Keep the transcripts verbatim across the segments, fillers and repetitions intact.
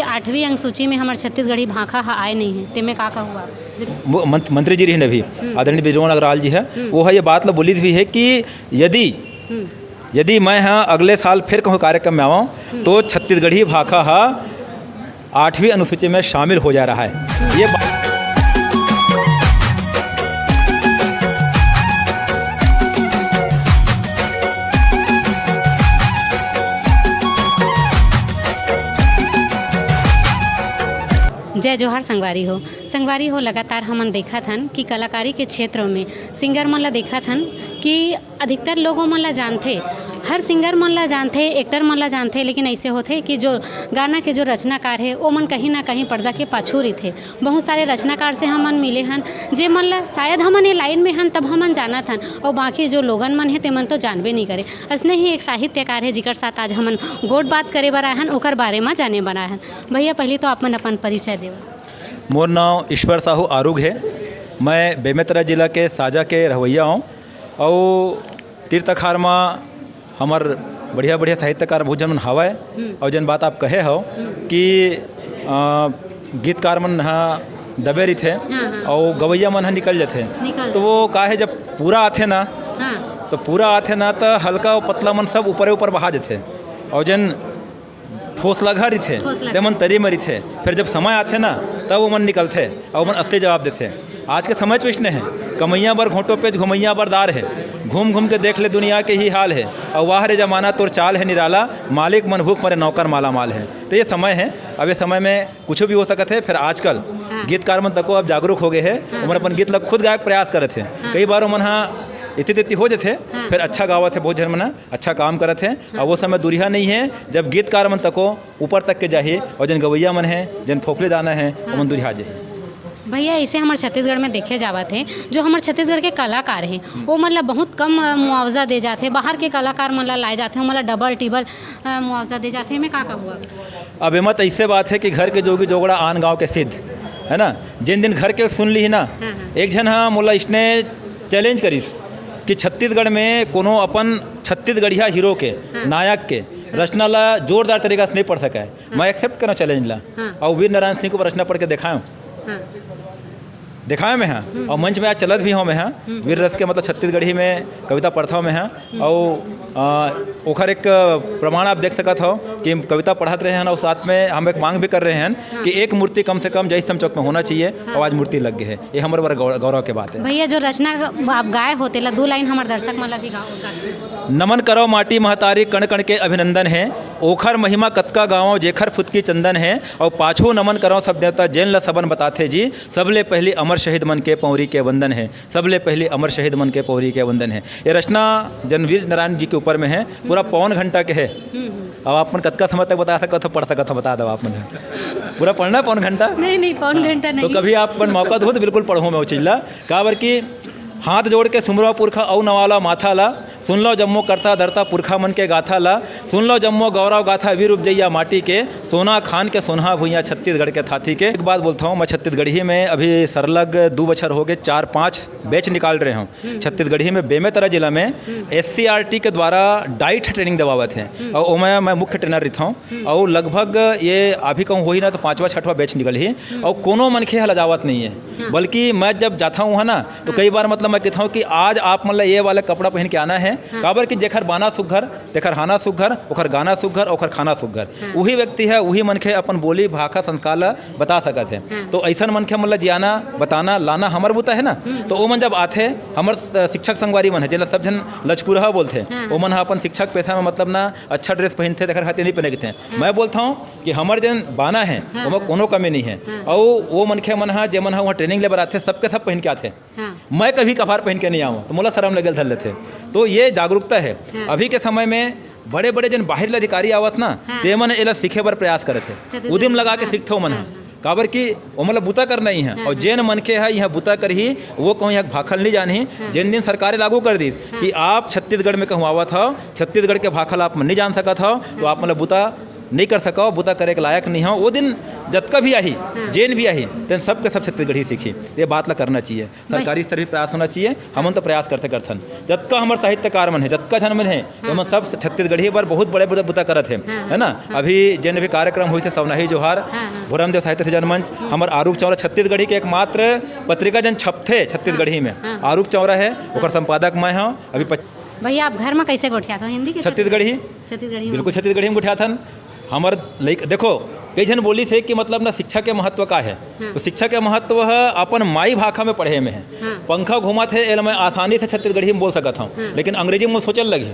आठवीं अनुसूची में हमर छत्तीसगढ़ी भाखा ह आए नहीं है, तेमे का कहू आप? वो मंत-, मंत्री जी रहिन अभी, हम्म। आदरणीय बृजमोहन अग्रवाल जी है, हम्म। वो है ये बात ला बोलिस भी है कि यदि, हम्म। यदि मैं ह अगले साल फिर कहूँ कार्यक्रम में आवाऊँ, हम्म। तो छत्तीसगढ़ी भाखा ह आठवीं अनुसूची में शामिल हो जा रहा है। ये बा- जय जोहार संगवारी हो। संगवारी हो, लगातार हमन देखत हन कि कलाकारी के क्षेत्र में सिंगर मन ला देखत हन कि अधिकतर लोगों मन ला जानथे, हर सिंगर मन ला जानथे, एक्टर मन ला जानथे, लेकिन ऐसे होथे कि जो गाना के जो रचनाकार हे, ओमन कहीं ना कहीं पर्दा के पाछू रहिथे। बहुत सारे रचनाकार से हमन मिले हन, जे मन ला शायद हमन ये लाइन में हन, तब हमन जानत हन, और बाकी जो लोगन मन हे, तेमन तो जानबे नहीं करे। असने ही एक साहित्यकार हे, जिकर साथ आज हमन गोठ बात करे बर आए हन, ओकर बारे में जाने बर आए हन। भैया, पहले तो आप मन अपन परिचय देव। मोर नाम ईश्वर साहू आरुग हे। मैं बेमेतरा जिला के साजा के रहवैया हूँ। अउ तीर तखार म हमर बढ़िया-बढ़िया साहित्यकार बहुत झन मन हवय। हम्म। अउ जेन बात आप कहे हव हम्म। कि, अ, गीतकार मन ह दबे रहिथे हाँ, हाँ। अउ गवैया मन ह निकल जथे। निकल तो वो का हे, जब पूरा आथे ना, हाँ। तो पूरा आथे ना, त हल्का अउ पतला मन सब ऊपरे ऊपर बहा जथे। अउ जेन फोसलगहा रहिथे, फोसलगहा। तेमन तरी म रहिथे। फिर जब समय आथे ना, तब ओमन निकलथे अउ ओमन असली जवाब देथे। आज के समय तो इसने हे, कमैया बर घोंटो पेच, घुमैया बर दार हे। घूम घूम के देख ले, दुनिया के ही हाल हे। अउ वाह रे जमाना, तोर चाल हे निराला, मालिक मन भूख मरे, नौकर माला माल हे। तो ये समय हे, अब ये समय में कुछ भी हो सकत हे। फिर आजकल हाँ। गीतकार मन तको अब जागरूक हो गए हे, हाँ। ओमन अपन गीत ला खुद गाए के प्रयास करत हे। हाँ। कई बार ओमन हा इति तिति हो जथे, हाँ। फिर अच्छा गावत हे, बहुत झन मन हा अच्छा काम करत हे। हाँ। अउ वो समय दूरिहा नहीं हे, जब गीतकार मन तको ऊपर तक के जाही अउ जेन गवैया मन हे, जेन फोफली दाना हे, हाँ। ओमन दूरिहा जाही। भैया, इसे हमर छत्तीसगढ़ में देखे जावत हे, जो हमर छत्तीसगढ़ के कलाकार हे, हम्म। वो मन ला बहुत कम, अ, मुआवजा दे जाथे, बाहर के कलाकार मन ला लाए जाथे, वो मन ला डबल टिबल, अ, मुआवजा दे जाथे। एमे का कहू आप? अब एमा तो ऐसे बात हे कि घर के जोगी जोगड़ा आन गाँव के सिद्ध, है ना? जिन दिन घर के सुन ली ना, हाँ, हाँ। एक झन हा मोला इसने चैलेंज करिस कि छत्तीसगढ़ में कोनो अपन छत्तीसगढ़िया हीरो के, हाँ। नायक के हाँ। रचना ला जोरदार तरीका से नहीं पढ़ सका है। हाँ। मैं एक्सेप्ट करना चैलेंज ला। हाँ। अउ वीर नारायण सिंह के ऊपर रचना पढ़ के देखायो। हाँ। देखायो मैं हा। हम्म। अउ मंच में आज चलत भी हूँ मैं हा। हम्म। वीर रस के मतलब छत्तीसगढ़ी में कविता पढ़ता हूँ मैं हा। हम्म। अउ, अ, ओखर एक प्रमाण आप देख सकत हो कि हम कविता पढ़त रहे हैं अउ साथ में हम एक मांग भी कर रहे हैं हाँ। कि एक मूर्ति कम से कम जय स्तंभ चौक में होना चाहिए। हाँ। अउ आज मूर्ति लग गए है। ये हमारे बड़ा गौरव, गौरव के बात है। भैया, जो रचना आप गाए हो, तेला दू लाइन हमारे दर्शक मन ला भी गाओ, गा। नमन करव माटी महतारी, कण कण के अभिनंदन हे। ओखर महिमा कतका गावव, जेखर फुतकी चंदन हे। अउ पाछू नमन करव सब देवता, जेन ल सबन बताथे जी। सबले पहली अमर शहीद मन के पौरी के वंदन हे। सबले पहली अमर शहीद मन के पौरी के वंदन हे। ये रचना जन वीर नारायण जी के ऊपर में हे। पूरा पौन घंटा के हे। हम्म, हम्म। अब आप मन कतका समय तक बता सकत हो, पढ़ सकत हो, बता दो आप मन। पूरा पढ़ना है पौन घंटा? नहीं, नहीं, पौन हाँ। घंटा तो नहीं। कभी आप मन मौका दो तो बिल्कुल पढ़ो मैं वो चीज ला। काबर कि हाथ जोड़ के सुमरवा पुरखा अउ नवाला माथा ला, सुन लो जम्मो करता धरता पुरखा मन के गाथा ला, सुन लो जम्मो गौरव गाथा वीर उपजैया माटी के, सोना खान के सोनहा भुइयां छत्तीसगढ़ के थाथी के। एक बात बोलता हूँ, मैं छत्तीसगढ़ी में अभी सरलग दो बछर हो गए, चार पांच बैच निकाल रहे हूँ। हम्म। छत्तीसगढ़ी में बेमेतरा जिला में हम्म। एससीईआरटी के द्वारा डाइट ट्रेनिंग देवावत हे हम्म। अउ ओमे मैं मुख्य ट्रेनर रहिथौं हम्म। अउ लगभग ये अभी कहूँ होही ना तो पांचवा छठवा बैच निकलही हम्म। अउ कोनो मनखे ह लजावत नहीं है। हाँ। बल्कि मैं जब जाता हूँ ना तो हाँ। कई बार मतलब मैं कहता हूँ कि आज आप मन ला ये वाला कपड़ा पहन के आना है। हाँ। काबर कि जेखर बाना सुघर, तेखर हाना सुघर, ओखर गाना सुघर, ओखर खाना सुघर। हाँ। उही व्यक्ति है, उही मनखे अपन बोली, भाखा, संस्कार ला बता सकत हे। हाँ। तो अइसन मनखे मन ला जियाना, बताना, लाना हमर बुता हे ना। हम्म। तो ओमन जब आथे, हमर, अ, शिक्षक संगवारी मन हे, जेला सब झन लचकुरहा बोलथे, हाँ। ओमन ह अपन शिक्षक पेशा में मतलब ना अच्छा ड्रेस पहिनथे, तेखर खातिर नहीं पहिने कहिथे। हाँ। मैं बोलथौं कि हमर जेन बाना हे, हाँ, ओमा हाँ। कोनो कमी नहीं हे। हाँ। अउ वो मनखे मन ह, जेमन ह वहाँ ट्रेनिंग ले बर आथे, सबके सब पहिन के आथे। हाँ। मैं कभी कभार पहिन के नहीं आऊँ, तो मोला शरम लगे धर लेथे। तो ये जागरूकता है। हाँ। अभी के समय में बड़े-बड़े जेन बाहिर ले अधिकारी आवत ना, हाँ। तेमन एला सीखे बर प्रयास करत हे, छत्तीसगढ़ उदिम लगा के हाँ, सीखथे ओमन ह। हाँ, हाँ। काबर कि ओमन ल बुता करना ही है। हाँ, अउ हाँ। जेन मनखे ह इहाँ बुता करही, वो कहूँ इहाँ भाखल नहीं जानही। हाँ। जेन दिन सरकार लागू कर दीस हाँ। कि आप छत्तीसगढ़ में कहूँ आवत हव, छत्तीसगढ़ के भाखल आप मन नहीं जान सकत हव, तो हाँ। आप मन ल बुता नहीं कर सकव, बुता करे के लायक नहीं हव। वो दिन जतका भी आही, हाँ। जेन भी आही, तेन सबके सब छत्तीसगढ़ी सीखी। ये बात ला करना चाहिए। सरकारी स्तर भी प्रयास होना चाहिए। हमन तो प्रयास करते करथन। जतका हमर साहित्यकार मन हे, जतका झन मन हे, हाँ। ओमन सब छत्तीसगढ़ी बर बहुत बड़े बुता, बुता करत हे, हाँ, है ना? हाँ। अभी जेन भी कार्यक्रम होइस हे, सवनाही जोहार, हाँ, हाँ। भोरमदेव साहित्य सृजन मंच, हम्म। हमर आरूग चावरा छत्तीसगढ़ी के एकमात्र पत्रिका जेन छपथे छत्तीसगढ़ी हाँ। में, हाँ। आरूग चावरा हे, ओकर हाँ। संपादक मैं हूँ। अभी पच- भैया, आप घर में कैसे गोठियाथो? हिंदी के छत्तीसगढ़ी। छत्तीसगढ़ी में? बिल्कुल, छत्तीसगढ़ी में गोठियाथन। हमर लइक-, देखो, कई झन बोलिस हे कि मतलब ना शिक्षा के महत्व का हे। हाँ। तो शिक्षा के महत्व ह अपन माई भाखा में पढ़े में हे। हाँ। पंखा घूमत हे, एला मैं आसानी से छत्तीसगढ़ी में बोल सकत हूँ, हाँ। लेकिन अंग्रेजी में सोचे लगही,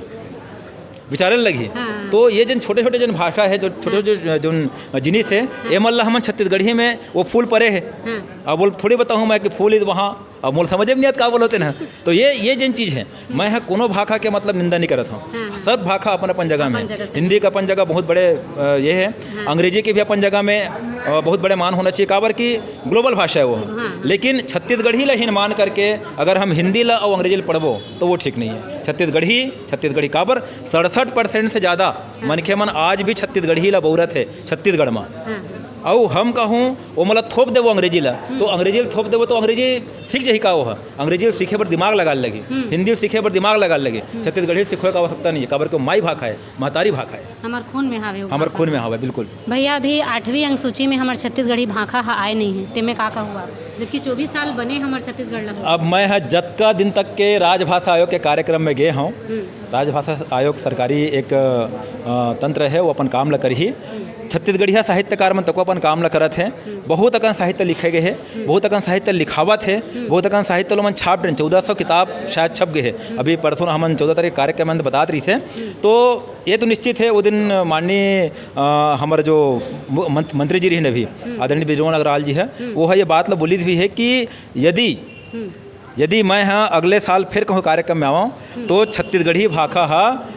विचारे लगही। हाँ। तो ये जन छोटे-छोटे जन भाषा हे, जो छोटे-छोटे हाँ। जो, जो जिनिस हे, हाँ। एमन ला हमन छत्तीसगढ़ी में वो फूल परे हे। हाँ। अब बोल थोड़ी बताहूँ मैं कि फूल इज वहाँ, अब मोला समझे में नहीं आत का बोलत हे ना। तो ये, ये जेन चीज़ हे, मैं ह कोनो भाखा के मतलब निंदा नहीं करत हूँ। हाँ, हाँ। सब भाखा अपन अपन जगह में। अपन जगह से। हिंदी का अपन जगह बहुत बड़े, अ, ये हे। हाँ। अंग्रेजी के भी अपन जगह में, अ, बहुत बड़े मान होना चाहिए, काबर कि ग्लोबल भाषा हे वो। हाँ, हाँ। लेकिन छत्तीसगढ़ी ला हीन मान करके अगर हम हिंदी ला अउ अंग्रेजी ला पढ़बो तो वो ठीक नहीं हे। छत्तीसगढ़ी, छत्तीसगढ़ी काबर सड़सठ परसेंट से ज़्यादा हाँ। मनखे मन आज भी छत्तीसगढ़ी ला बउरत हे छत्तीसगढ़ में। हाँ। अउ हम कहूँ, ओमन ला थोप देबो अंग्रेजी ला, हम्म। तो अंग्रेजी ला थोप देबो, तो अंग्रेजी सीख जाही का ओह? अंग्रेजी ला सीखे बर दिमाग लगा लगही, हम्म। हिंदी ला सीखे बर दिमाग लगा लगही, हम्म। छत्तीसीगढ़ी ला सिखोए के आवश्यकता नहीं हे, काबर के वो माई भाखा हे, महतारी भाखा हे। हमर खून में हावे वो हमर भाखा। खून में हावे, बिल्कुल। भैया, अभी आठवीं अनुसूची में हमर छत्तीसगढ़ी भाखा ह आए नहीं हे, तेमे का कहू आप? जबकि चौबीस साल बने हमर छत्तीसगढ़ ला हो। अब मैं ह जतका दिन तक के राजभाषा आयोग के कार्यक्रम में गे हूँ, हम्म। राजभाषा आयोग सरकारी एक, अ, तंत्र हे, वो अपन काम ला करही। हम्म। छत्तीसगढ़िया साहित्यकार मन तको अपन काम ला करत हे। हम्म। बहुत अकन साहित्य लिखे गए हे, हम्म। बहुत अकन साहित्य लिखावत हे, हम्म। बहुत अकन साहित्य ल ओमन छाप डरेन, चौदह सौ किताब शायद छप गए हे। हम्म। अभी परसों हमन चौदह तारीख कार्यक्रम में बतात रहिस हे। हम्म। तो ये तो निश्चित हे, वो दिन माननीय, अ, हमर जो मु-, मंत-, मंत्री जी रहिन अभी, हम्म। आदरणीय बृजमोहन अग्रवाल जी हे, हम्म। वो ह ये बात ला बोलिस भी हे कि यदि हम्म। यदि मैं ह अगले साल फिर कहूँ कार्यक्रम में आवां, हम्म। तो छत्तीसगढ़ी भाखा ह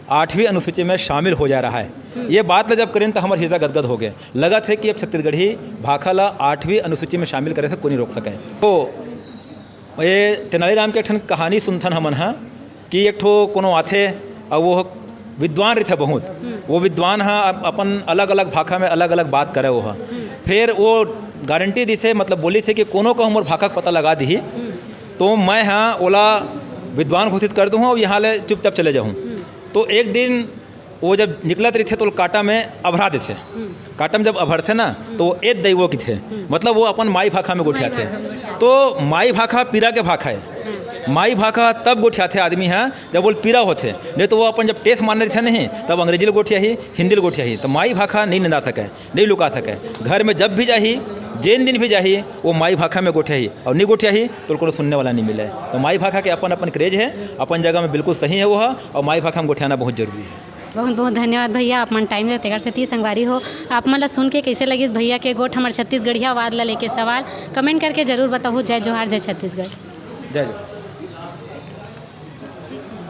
आठवीं अनुसूची में शामिल हो जा रहा है। हम्म। ये बात ला जब करेन, तो हमर हृदय गदगद हो गए। लगत हे कि अब छत्तीसगढ़ी भाखा ला आठवीं अनुसूची में शामिल करे से कोई नहीं रोक सके। तो ये तेनालीराम के एक ठन कहानी सुनथन हमन ह, कि एक ठो कोनो आथे, अउ वो विद्वान रहिथे बहुत। हम्म। वो विद्वान ह अप-, अपन अलग-अलग भाखा में अलग-अलग बात करे वो ह। हम्म। फिर वो गारंटी दिसे, मतलब बोलिस हे कि कोनो कहूँ मोर भाखा के पता लगा दिही, हम्म। तो मैं ह ओला विद्वान घोषित कर दूँ अउ यहाँ ले चुपचाप चले जाहूँ। हम्म। तो एक दिन वो जब निकलत रहिथे, तो कांटा में अभरा देथे। हम्म। कांटा में जब अभरथे ना, हम्म। तो वो एत दइवो किथे। हम्म। मतलब वो अपन माई भाखा में गोठियाथे। माई भाखा में गोठियाथे। तो माई भाखा पीरा के भाखा हे। हम्म। माई भाखा तब गोठियाथे आदमी ह, जब वो पीरा होथे। नहीं तो वो अपन जब टेस मारने रहिथे नहीं, तब अंग्रेजी ल गोठियाही, हिंदी ल गोठियाही। तो माई भाखा नहीं निंदा सके, नहीं लुका सके। घर में जब भी जाही, जेन दिन भी जाही, वो माई भाखा में गोठियाही, अउ नहीं गोठियाही, तो कोनो सुनने वाला नहीं मिले। तो माई भाखा के अपन अपन क्रेज हे, अपन जगह में बिल्कुल सही हे वो ह, अउ माई भाखा में गोठियाना बहुत जरूरी हे। बहुत बहुत धन्यवाद भैया, आप मन टाइम देते कर सेती। संगवारी हो, आप मन ला सुन के कैसे लगिस भैया के गोठ हमर छत्तीसगढ़ियावाद ला लेके सवाल, कमेंट करके जरूर बताहू। जय जोहार, जय छत्तीसगढ़। जय जोहार।